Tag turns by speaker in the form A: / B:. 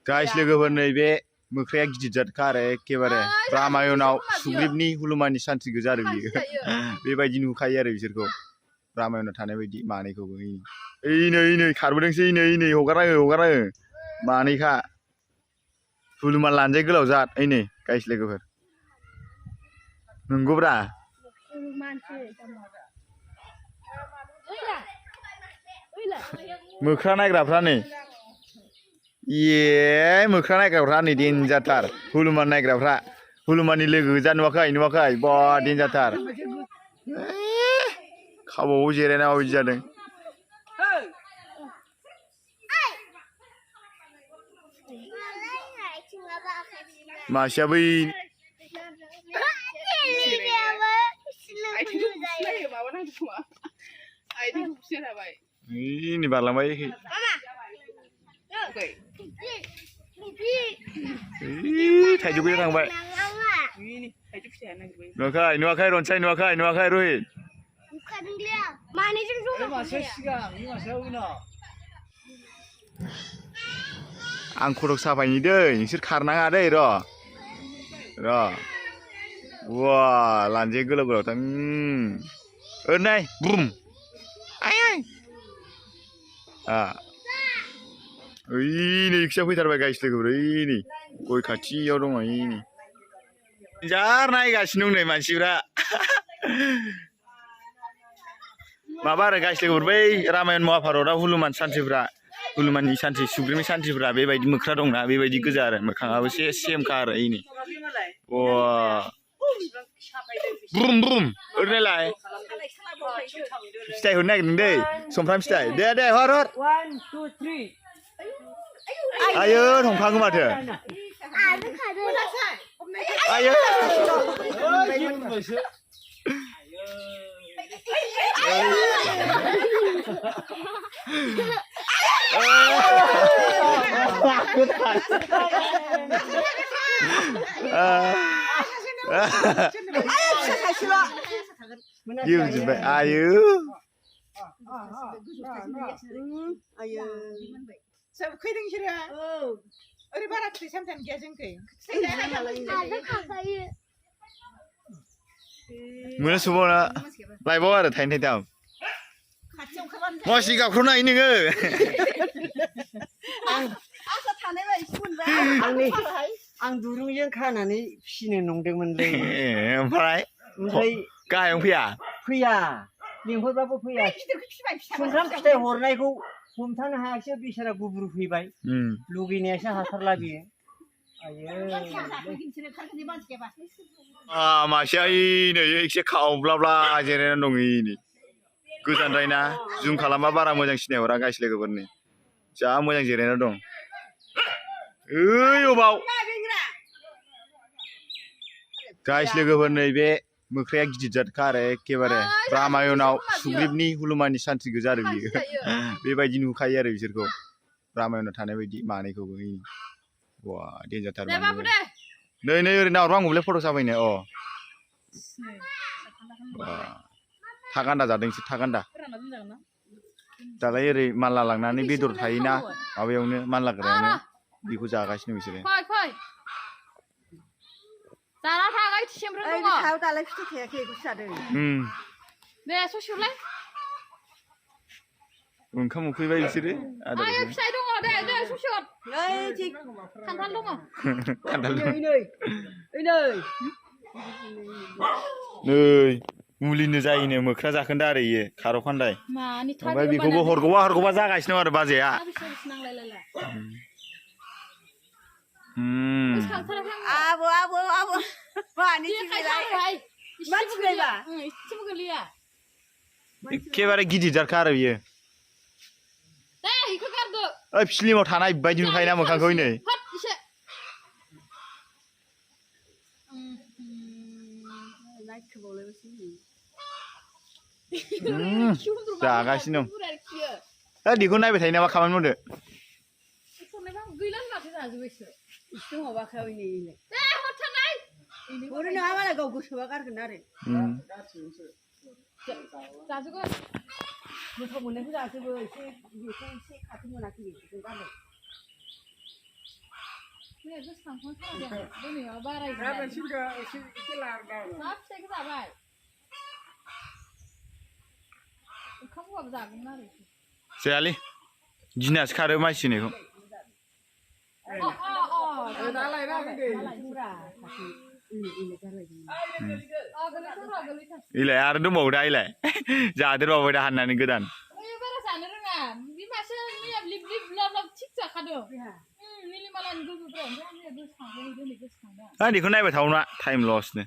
A: Guys लोगोफोर नैबे मोख्राया गिदिर जादखा आरो एखेबारे रामायणाव सुग्रीबनि हुनुमाननि सान्थ्रि गोजा आरो बियो बेबायदि नुखायो आरो बिसोरखौ रामायणाव थानाय बायदि मानैखौबो नै खारबोदोंसै नै हगारा मानैखा हुनुमान लानजाय गोलाव जाद नै गाइस लोगोफोर नंगौब्रा मोख्रा नायग्राफ्रा नै मोख्रा नायग्राफ्रा नै देन्जारथार हुनुमान नायग्राफ्रा हुनुमाननि लोगो गोजा नुवाखै बा देन्जारथार खावबाव जिरायना माबायदि जादों मासेया बै ini barlambai थाइजौ गैया थांबाय नुवाखै रनसाय नुवाखै रुहित आं खर'क साफायनि दै नोंसोर खारनाङा दै र' वा लानजाय गोलाव थां ओरै बुम नै इक्सिया फैथारबाय गाइस लोगोफोर नै गय खाथियाव दङ नै जार नायगासिनो दं नै मानसिफ्रा माबा आरो गाइस लोगोफोर बै रामायण महाभारतआव हुनुमाननि सान्थ्रि सुग्रीबनि सान्थ्रिफ्रा बेबायदि मोख्रा दंना बेबायदि गोजा आरो मोखाङाबो सेमखा आरो नै वा बुम ओरैलाय फिथाइ हरनो नागिरदों दै सुमफ्राम फिथाइ दे हर 1 2 3 आयो हमखाङो माथो आयो Gimana? Ayo.
B: Ayo. Saya kering sih ya. Ori barat sih sampai dia jengke.
A: Mana semua lai bawa ada tain tain. Masih gak pernah ini ke?
C: आं दुरुंजों खानानै फिसिनो नंदोंमोनलै
A: ओमफ्राय गाहायाव फैया लिंहरबाबो फैया सुमफ्राम फिथाइ हरनायखौ हमथानो हायासै बिसोरा गुब्रु फैबाय लुगैनायासो हाथारला बियो मासेया नै एसे खावब्लाब्ला जिरायनानै दङ नै गोजानद्रायना जुम खालामबा बारा मोजां सिनायहरा गाइस लोगोफोरनि जा मोजां जिरायना दं अबाव गाइस लोगोफोर नैबे मोख्राया गिदिर जादखा आरो एखेबारे रामायणाव सुग्रीबनि हुनुमाननि सान्थ्रि गोजा आरो बियो बेबायदि नुखायो आरो बिसोरखौ रामायणाव थानाय बायदि मानैखौबो वा देन्जारथार नै ओरै नाहरबा आंखौलाय फट' साफायनो थागान्दा जादोंसो थागान्दा दालाय ओरै मानला लांनानै बेदर थायोना माबायावनो मानलाग्रायावनो बेखौ जागासिनो बिसोरो
D: जाना थागाय थिसेमब्रो दङ
B: थाव दालाय फिथाइ थायाखै गुसु जादों
D: दे ससेयावलाय
A: ओंखाम उखैबाय बिसोरो
D: आयो फिथाइ दङ दे ससेयाव खान्थाल दङ
A: नै मुलिनो जायोनो मोख्रा जाखोन्दा आरो इयो खारौ खान्दाय ओमफ्राय बेखौबो हरगौबा जागासिनो दं आरो बाजैया
B: आबो मानि
A: एखेबारे गिदिर जारखा आरो बियो फिल्माव थानाय बायदि नुखायोना मोखांखौ नै जागासिनो दं बेखौ नायबाय थायो नामा खामानि मावदो
D: मैया गोसोखांखौनो खालामदों दिनैयाव बाराय
C: गाबोन सिमखौ एसे लाबोदां
D: मा फिथाइखौ जाबाय ओंखाम होबाबो जागौमोन आरो
A: जायालै गिनासो खारो मानसि होनायखौ
C: दालाय
A: इलाय आरो दंबावो दा इलाय जादेरबावबाय दा हाननानै गोदान
D: बारा जानो रोङा बे मासे मैया ब्लिब ब्लिब ब्लाब ब्लाब थिग जाखादों निलिमालानि गोगोब्रा ओमफ्राय आं मैया गोसोखांदों दिनै गोसोखांदों
A: आं बेखौ नायबाय थावना टाइम लसनो